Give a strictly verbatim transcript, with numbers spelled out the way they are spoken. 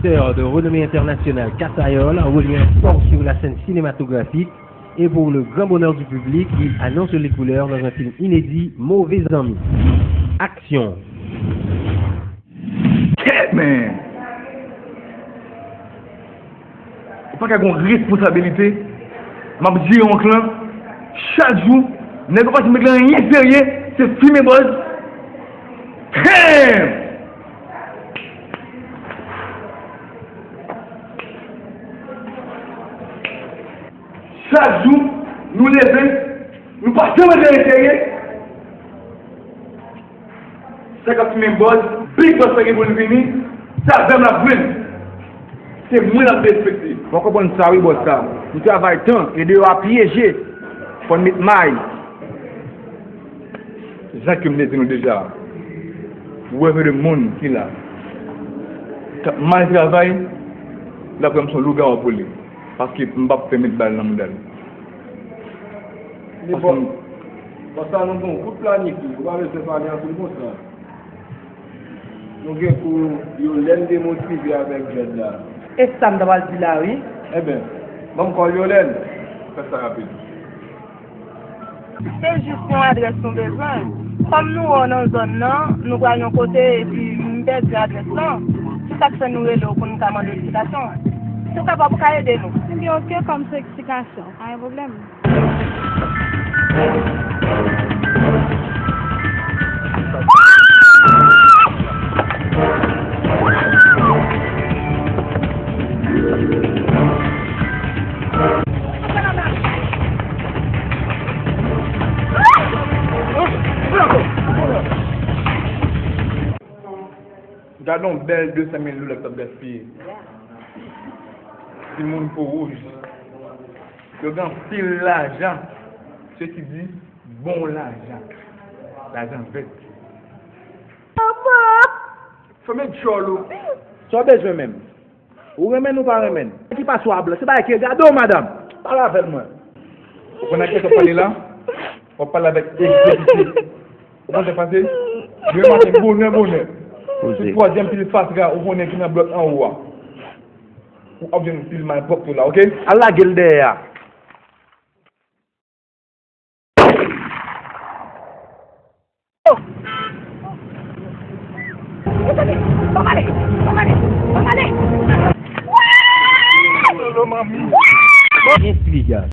Acteur de renommée internationale Kasayol revient fort sur la scène cinématographique et pour le grand bonheur du public, il annonce les couleurs dans un film inédit, Mauvais Amis. Action. Kèt, men! Ou pa ka gen responsabilite? M ap jere yon klan. Chak jou, nèg yo pa janm regle anyen serye, se fimen bòz. Damn! Chak jou, nou leve, nou pa janm regle anyen serye. Sa k ap fimen bòz, Big Boss pa gen pou l vini, se avè m l ap jwenn. Se mwen l ap respekte. Mwen konprann sa wi, bòs la. Nou travay tan, e deyò a pyeje. Fò n met may. Jan ke m te di nou deja, ou wè de moun ki la, k ap mal travay, l ap wè m se yon lougawou pou li. Paske m p ap pèmèt bal nan mouda l. Men bòs, bòs la, nou gen yon kout planifye, ou pa bezwen pale anpil konsa. Nou gen kou Yolène demotive avèk Jèd la. E sa m ta pral di la, wi. Enben, ban m kòl Yolène. Fè sa rapid. Se jis yon adrès nou bezwen. Kòm nou wè w nan zòn nan, nou pral yon kote epi m pèdi adrès lan. Se sa k fè nou rele w pou n ka mande w eksplikasyon. Si w kapab, ou ka ede nou. Ebyen, oke, kòm se eksplikasyon, pa gen pwoblèm. Gade yon bèl de san mil dola k ap gaspiye. Timoun po wouj. Yo gen anpil lajan. Se ki di bon lajan. Lajan vèt. Papa! Fèmen djòl ou. Sa w bezwen menm? Ou renmen n ou pa renmen n? Ki pa swa blan? Se bagay ki regade w, madanm. Pale avè l, mwen. Ou konn ak kiyès w ap pale la? W ap pale avèk egzekite. Ou konn sa k pase? Demen maten, bonè, bonè. Poze. Se twazyèm pil fatra ou konnen ki nan blòk anwo a. Ou ap jwenn pil malpwòpte la, oke? Al lage l dèyè a. Bon, manmi. Bon, manmi. Bon, manmi.